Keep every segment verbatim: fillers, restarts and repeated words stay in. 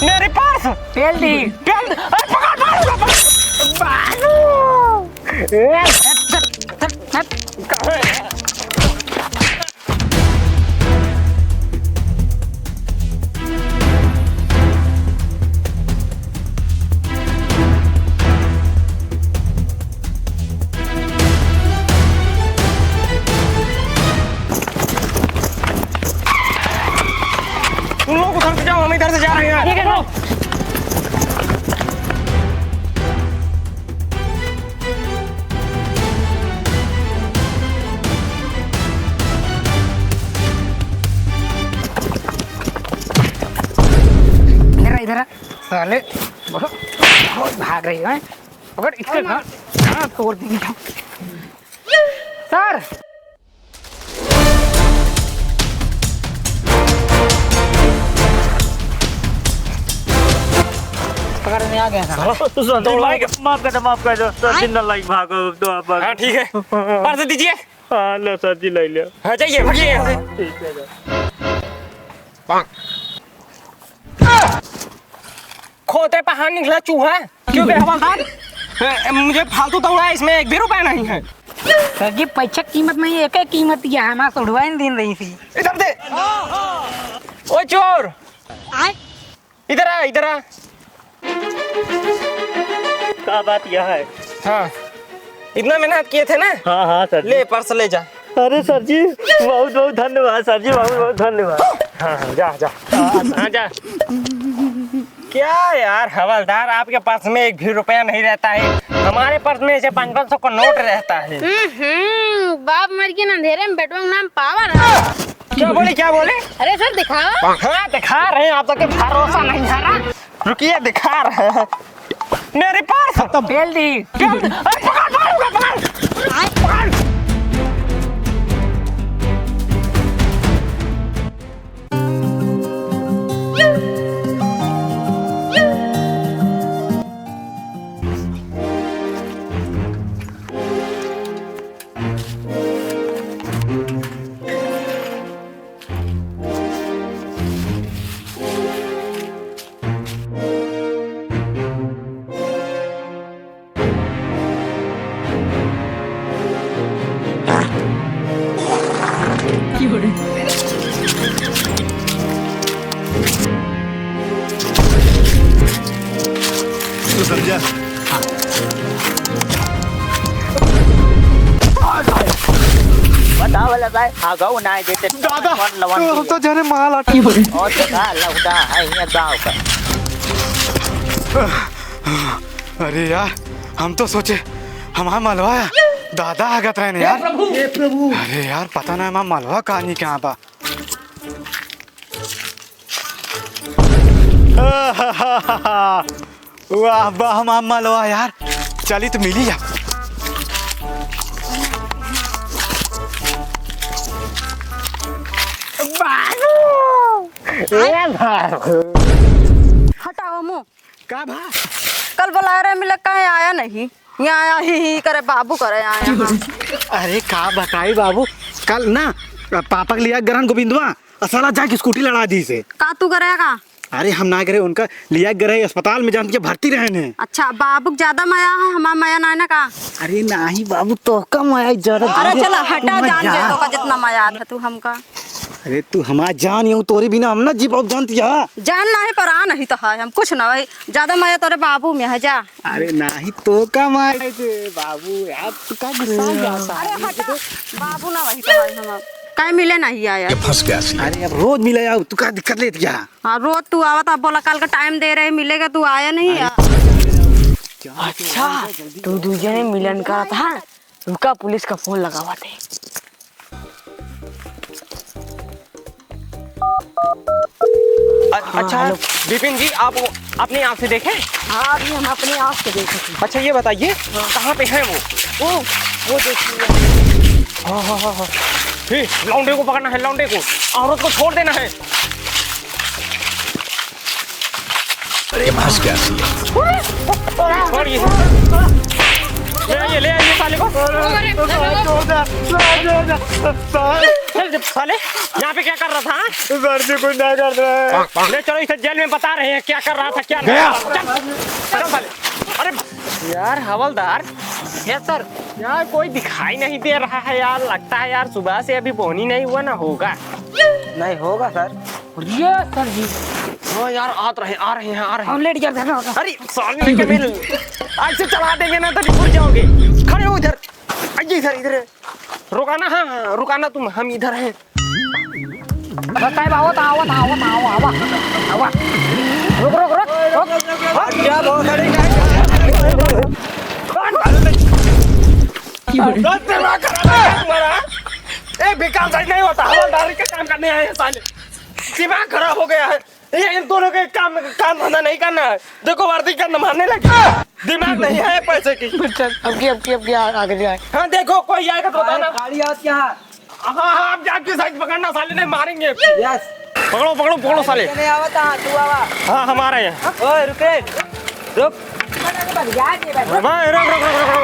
मेरी पर्स। पेल दी। पेल दी। अरे पकड़, पकड़, पकड़। बालू। ए, हट, हट, हट, हट। कहाँ है? तुम लोग उधर से जाओ, हम इधर से जा रहे हैं। ठीक है, जाओ। इधर आ, इधर आ। साले, बहुत, बहुत भाग रही है। पकड़, इसके ना, ना तोड़ देंगे हम। सर! पकड़ में आ गया था। साला, तू सुन, दौड़ाए के माफ कर दे, माफ कर दे। सर, जिंदा लाइक भागो, तो आप भागो। हाँ, ठीक है। पर्स दीजिए। हाँ, लो सर जी, ले लिया। हाँ, जाइए, भागिए यहाँ से। ठीक है सर। खोते पहाड़ निकला चूहा। क्यों बे हवलदार? ए, ए, मुझे फालतू दौड़ा है, इसमें एक भी रुपया नहीं है। सर जी, पैसा कीमत नहीं है, एक ही कीमत यह है, हमारा उड़वाइन दिन रही थी। इधर दे। ओ चोर, आय? इधर आ, इधर आ। का बात यह है? हाँ, इतना मेहनत किए थे ना? हाँ, हाँ, सर जी। ले, पर्स ले जा। अरे सर जी, बहुत बहुत धन्यवाद सर जी, बहुत बहुत धन्यवाद। हाँ, हाँ, जा, जा। हाँ, जा। क्या यार हवलदार, आपके पर्स में एक भी रुपया नहीं रहता है, हमारे पर्स में ऐसे पाँच पाँच सौ का नोट रहता है। हम्म, बाप मर गया ना, अंधेरे में बेटवा का नाम पावर है। क्या बोले, क्या बोले? अरे सर, दिखाओ। हाँ, दिखा रहे हैं, आप सबके भरोसा नहीं आ रहा। रुकिए, दिखा रहे हैं। मेरी पर्स। खत्म। पेल दी। पेल दी। अरे, पकड़, पकड़, पकड़, पकड़। पकड़। तू समझा? बताओ वाला साहब, हाँ, गऊ ना देते। दादा, कौन लवन तू हम तो जाने माल आटा। और तो का लौटा है ये गाँव का। अरे यार, हम तो सोचे हमार मलवा है। दादा आगत रहे न यार। हे प्रभु, हे प्रभु। अरे यार, पता ना हमार मलवा कहाँ नहीं कहाँ बा। वाह, वाह, मामा लो यार, चली तो मिली जा। बाबू! ए बाबू! हटाओ मुँह। का भा? कल बुलाए रहे, मिले, कहे आया नहीं। यहाँ आया ही, ही करे, बाबू करे आया यहाँ। अरे का बताई बाबू, कल ना पापा के लिया गरन गोविंदवा, अ साला जाके स्कूटी लड़ा दी से। का तू करेगा? अरे हम ना करे, उनका लिया गए रहे अस्पताल में, जान के भर्ती रहे ने। अच्छा, बाबू के ज्यादा मया है, हमार मया ना है ना का? अरे नाही बाबू, तोहका मया ज्यादा। अरे चला हटा, जान दे, तोहका जितना मया है तू हमका। अरे तू हमार जान, यूं तोरे बिना हम ना जी पाउब, जानती है। जान नाही पर आ नहीं तो है, हम कुछ ना भाई, ज्यादा मया तोरे बाबू में है, जा। अरे नाही तो का मारे रे बाबू, यार तू का गुस्सा जाता है? अरे हटा, बाबू ना वही तो है हम। काहे मिले नहीं आया? ये फंस गया सी। अरे अब रोज मिले आओ, तू का दिक्कत लेत क्या? हाँ, रोज तू आवत, अब बोला कल का टाइम दे रहे, मिलेगा, तू आया नहीं यार। अच्छा, तू दू जने मिलन करत हा, रुका पुलिस का फोन लगावत है। अ-, हाँ, अच्छा, हेलो। विपिन जी, आप वो अपनी आँख से देखे? हाँ, अभी हम अपनी आँख से देखे थे। अच्छा, ये बताइए, हाँ। कहाँ पे है वो? वो, वो देखिए। हाँ, हाँ, हाँ, हाँ। हे, लौंडे को पकड़ना है, लौंडे को। औरत को छोड़ देना है। अरे, फंस गया सी। छोड़िए। ले आइए, ले आइए साले को। अरे, अरे, अरे। चल जब साले, यहाँ पे क्या कर रहा था, हाँ? सर जी, कुछ नहीं कर रहे हैं। ले चलो, इसे जेल में बता रहे हैं क्या कर रहा था, क्या नहीं गया। कर रहा था। चल, चल साले। अरे यार हवलदार, यस सर। यार कोई दिखाई नहीं दे रहा है यार, लगता है यार सुबह से अभी बोनी नहीं हुआ ना होगा। नहीं होगा सर। ये सर जी। हाँ यार, आ रहे हैं, आ रहे हैं, आ रहे हैं। हम लेट गया था ना। अरे साले, नहीं कर, ऐसे चला देंगे ना तो भूल जाओगे। खड़े हो इधर, आइए इधर, इधर। रुकाना, हाँ, रुकाना तुम, हम इधर हैं। बस साहब, आवत, आवत, आवत, आवा, आवा, आवा। रुक, रुक, रुक, रुक। हट जा, बहुत सारी। कौन? दिमाग खराब है तुम्हारा? ए, बेकार सही नहीं होता, हवलदारी का काम करने आए हैं साले। दिमाग खराब हो गया है। ये इन दोनों के काम, काम धंधा नहीं करना है। देखो वर्दी का मारने लगे। दिमाग नहीं है पैसे की। सर, अब की, अब की, अब की आ-, आगे जाए। हाँ, देखो कोई आएगा तो बताना। गाड़ी आती है। हाँ, हाँ, आप जाके साइड पकड़ना, साले नहीं मारेंगे। यस। पकड़ो, पकड़ो, पकड़ो साले। नहीं आवा था, तू आवा। हाँ, हम आ रहे हैं। ओए, रुक रे। रुक। भाई, रुक,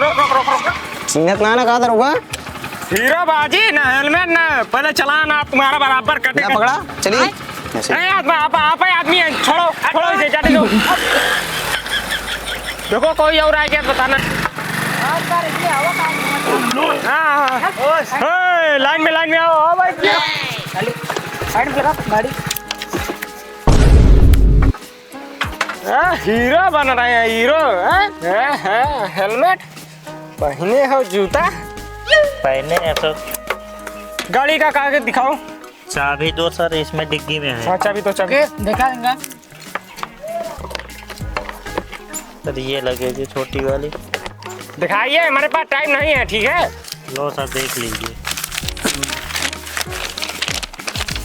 रुक। चिन्हत ना, ना, कहा था रुका? हीरो बाजी, ना हेलमेट, ना पहले चलान, आप तुम्हारा बराबर कटे ना का। पकड़ा, चलिए। ऐसे। अरे, आप, आप, आप ही आदमी हैं, छोड़ो, छोड़ो इसे, जाने दो। देखो, कोई और आ गया तो बताना। हाँ, हाँ, हाँ। ओए, लाइन में, लाइन में आओ, आओ भाई। साइड में लगा गाड़ी। आ, हीरो बन रहे हैं, हीरो, हैं? हैं, हैं, हेलमेट पहने हो, जूता पहने हैं, सर। गाड़ी का कागज दिखाओ। चाबी दो सर, इसमें डिग्गी में है। हाँ, चाबी तो चाबी। ओके, देखा इनका। सर, ये लगेगी छोटी वाली। दिखाइए, हमारे पास टाइम नहीं है, ठीक है? लो सर, देख लीजिए।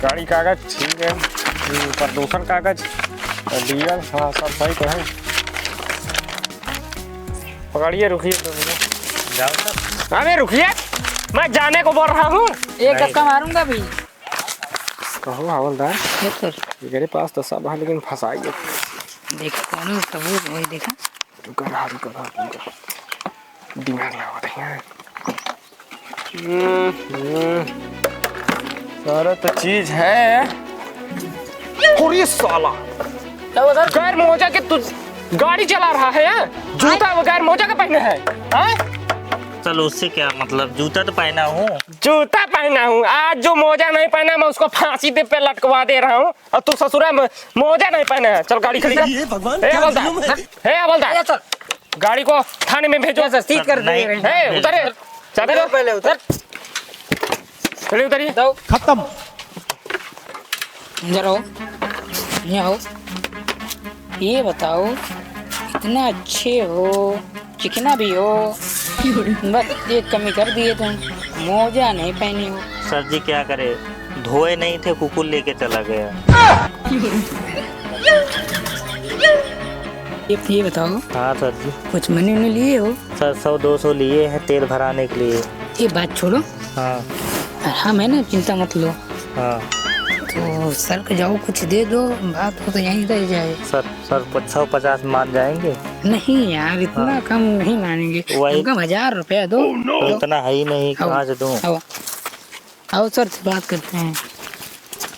गाड़ी कागज ठीक है, हम्म, प्रदूषण कागज, डीजल, हाँ, सब सही तो है। पकड़िए, रुकिए दो मिनट। जाओ सर। अबे रुकिए, मैं जाने को बोल रहा हूँ। एक नहीं। धक्का मारूंगा अभी। कहो हवलदार, यस सर। एकरे पास तो सब है, लेकिन फंसाई है। देखा कौनो सबूत वही देखा। रुका रहा, रुका रहा, रुका। दिमाग लगावत है यहाँ। हम्म, हम्म। सारा तो चीज है। अरे साला, क्या हुआ सर? बगैर मोजा के तू गाड़ी चला रहा है, हैं? जूता बगैर मोजा के पहने है, हैं? चलो, उससे क्या मतलब, जूता तो पहना हूँ। जूता पहना हूँ, आज जो मोजा नहीं पहना, मैं उसको फांसी दे पे लटकवा दे रहा हूँ। और तू ससुरा में मोजा नहीं पहना है, चल गाड़ी खड़ी कर। हे हवलदार, हे हवलदार, गाड़ी को थाने में भेजो। यस सर, सीज कर दे रहे हैं। हे, उतरे, चाबी दो। पहले उतर। चलिए उतरिए। दो। खत्म। इधर आओ, यहाँ आओ। ये बताओ, इतना अच्छे हो, चिकना भी हो, बस एक कमी कर दिए तुम, मोजा नहीं पहने हो। सर जी क्या करे, धोए नहीं थे, कुकुर लेके चला गया। ये, ये बताओ। हाँ सर जी। कुछ मनी उनी लिए हो? सर, सौ दो सौ लिए हैं तेल भराने के लिए। ये बात छोड़ो। हाँ। हम है ना, चिंता मत लो। हाँ। तो सर को जाओ, कुछ दे दो, बात हो तो यहीं रह जाए। सर, सर, सौ पचास मान जाएंगे? नहीं यार, इतना हाँ। कम नहीं मानेंगे। वही। कम से कम हजार रुपया दो। तो इतना है ही नहीं, आओ। कहाँ से दूँ? आओ। आओ सर से बात करते हैं।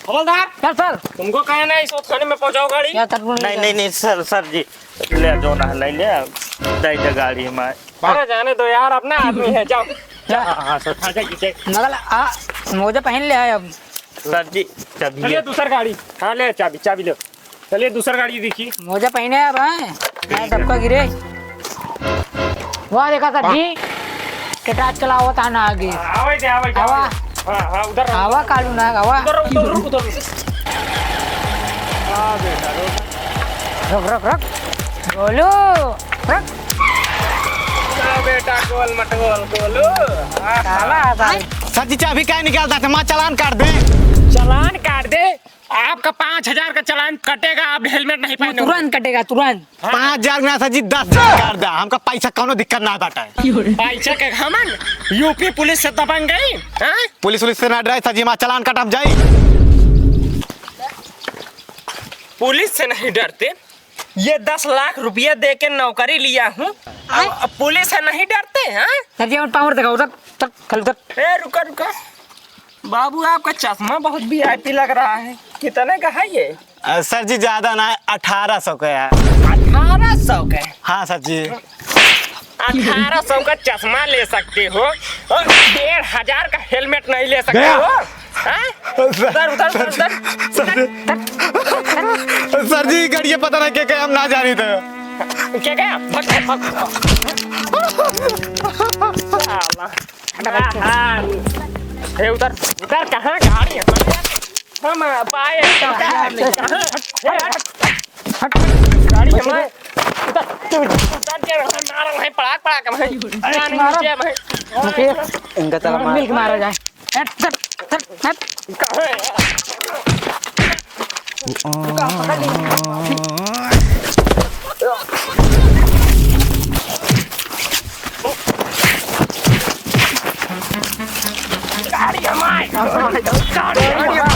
हवलदार, क्या सर? तुमको कहा ना, इस थाने में पहुंचाओ गाड़ी। क्या सर, नहीं, नहीं, नहीं, सर, सर जी, ले जाओ ना, ले ले, दे दे गाड़ी में। अरे जाने दो यार, अपना आदमी है, जाओ। जा। हाँ, हाँ, सर। हाँ, जाइए, जाइए। मगल, आ, मोजा पहन ले आए अब। सर जी, चाबी चलिए, है। दूसर गाड़ी। हाँ, ले चाबी, चाबी ले। चलिए, दूसर गाड़ी देखिए। मोजा पहने अब, हैं? मैं सबका गिरे। वाह, देखा सर जी, के टाच चलावत है ना आगे। हाँ, आवे दे, आवे दे, आवा। आवे दे। हाँ, हाँ, उधर रहो। आवा कालू ना, आवा। उधर रहो, उधर रुक, उधर रुक। हाँ, बेटा, रुक। रुक, रुक, रुक। गोलू, रुक। हाँ, बेटा, गोल मटोल, गोलू। हाँ, साला, हाँ। साला। सर जी, चाबी काहे निकालता है? हमारा चालान काट दे। चालान काट दे? आपका पाँच हजार का चालान कटेगा, आप हेलमेट नहीं पहने हो। तुरंत कटेगा, तुरंत। हाँ। पाँच हजार ना सर जी, दस हजार कर दा, हमका पैसा कौनो दिक्कत ना बाटे। पैसा के हमन यूपी पुलिस से दबंग गई, हाँ? पुलिस उलिस से ना डराए सर जी, हमारा चालान कट, हम जाई। पुलिस से नहीं डरते, ये दस लाख रुपया दे के नौकरी लिया हूँ, अब पुलिस से नहीं डरते, हाँ? सर जी, हम पावर दिखाओ, उधर, उधर, खाली उधर। ए, रुका, रुका। बाबू, आपका चश्मा बहुत वीआईपी लग रहा है, कितने का है ये? अ, सर जी, ज्यादा ना है, अठारह सौ का है। अठारह सौ का? हाँ सर जी। अठारह सौ का चश्मा ले सकते हो और डेढ़ हजार का हेलमेट नहीं ले सकते हो? हाँ? सर, उधर, उधर, उधर, उधर। सर जी, गाड़ी पता ना के, के हम ना जानी थे। के गया? भाग, भाग, भाग। साला। हाँ, हाँ। ए, उधर, उधर कहाँ गाड़ी है? हम पाए, कहाँ है? कहाँ? ए, हट, हट। गाड़ी हमारे, उधर, उधर के मारा है, पड़ाक, पड़ाक, हम हैं। अरे, जाने मारो। नीचे हम हैं। मुकेश, इनका चला मार। मिलके मारा जाए। हट, हट, हट, हट। कहाँ है? गाड़ी हमारे। गाड़ी हमारे।